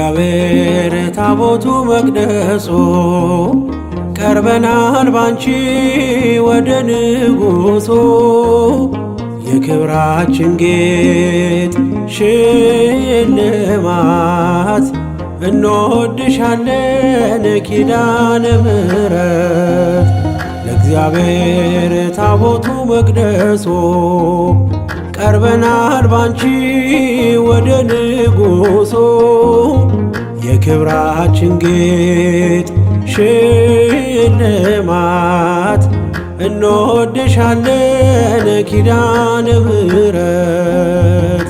ለእግዚአብሔር ታቦቱ መቅደሱ ቀርበናል ባንቺ ወደ ንጉሱ። የክብራችን ጌጥ ሽልማት እንወድሻለን ኪዳነ ምሕረት። ለእግዚአብሔር ታቦቱ መቅደሱ ቀርበናል ባንቺ ወደ ንጉሱ። የክብራችን ጌጥ ሽልማት እንወድሻለን ኪዳነ ምሕረት።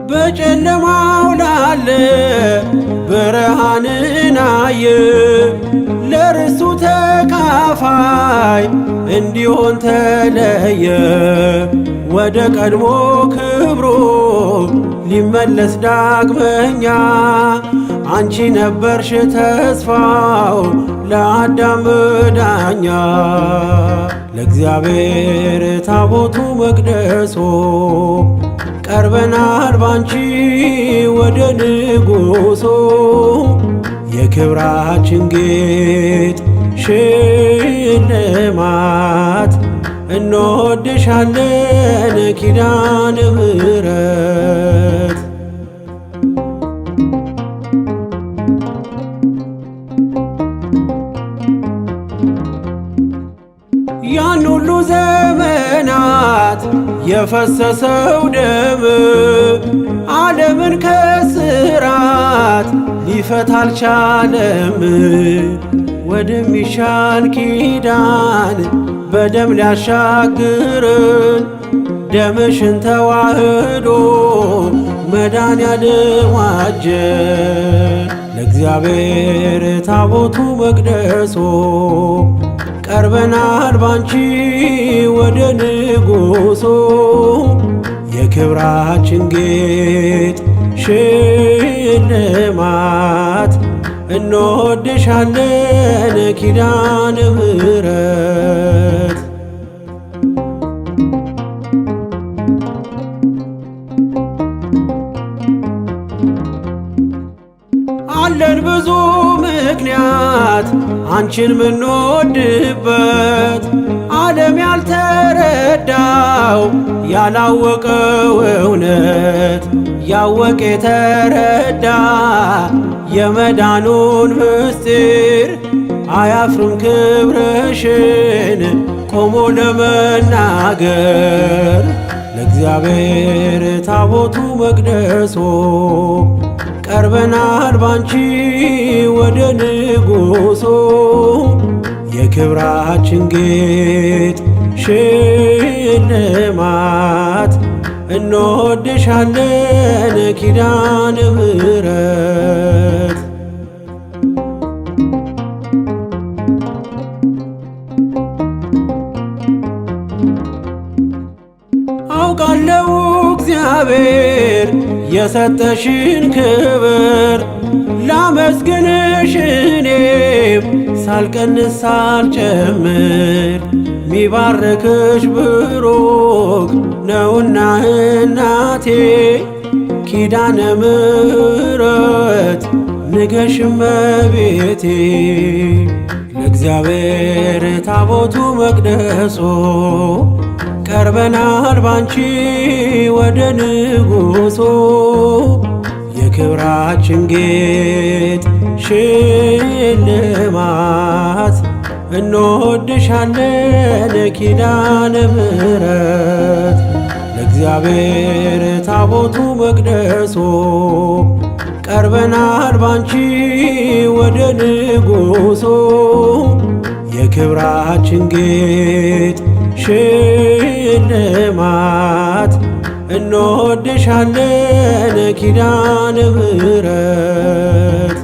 በጨለማው ላለ ብርሃንን አየ፣ ለርሱ ተካፋይ እንዲሆን ተለየ። ወደ ቀድሞ ክብሩ ሊመለስ ዳግመኛ አንቺ ነበርሽ ተስፋው ለአዳም ዳኛ። ለእግዚአብሔር ታቦቱ መቅደሱ ቀርበናል ባንቺ ወደ ንጉሱ። የክብራችን ጌጥ ሽልማት እንወድሻለን ኪዳነ ምሕረት። ያን ሁሉ ዘመናት የፈሰሰው ደም ዓለምን ከስራት ሊፈታ አልቻለም። ወደሚሻል ኪዳን በደም ሊያሻግርን ደምሽን ተዋህዶ መድኃኔዓለም ዋጀን። ለእግዚአብሔር ታቦቱ መቅደሱ ቀርበናል ባንቺ ወደ ንጉሱ። የክብራችን ጌጥ ሽልማት እንወድሻለን ኪዳነ ምሕረት። አለን ብዙ ምክንያት አንቺን ምንወድበት፣ ዓለም ያልተረዳው ያላወቀው እውነት፣ ያወቀ የተረዳ የመዳኑን ምስጢር አያፍርም ክብርሽን ቆሞ ለመናገር። ለእግዚአብሔር ታቦቱ መቅደሱ ቀርበናል ባንቺ ወደ ንጉሱ። የክብራችን ጌጥ ሽልማት እንወድሻለን ኪዳነ ምሕረት። አውቃለው እግዚአብሔር የሰጠሽን ክብር፣ ላመስግንሽ እኔም ሳልቀንስ ሳልጨምር። ሚባርክሽ ብሩክ ነውና እናቴ ኪዳነ ምሕረት ንገሽ እመቤቴ። ለእግዚአብሔር ታቦቱ መቅደሱ ቀርበናል ባንቺ ወደ ንጉሱ። የክብራችን ጌጥ ሽልማት እንወድሻለን ኪዳነ ምሕረት። ለእግዚአብሔር ታቦቱ መቅደሱ ቀርበናል ባንቺ ወደ ንጉሱ። የክብራችን ጌጥ ሽልማት እንወድሻለን ኪዳነ ምሕረት።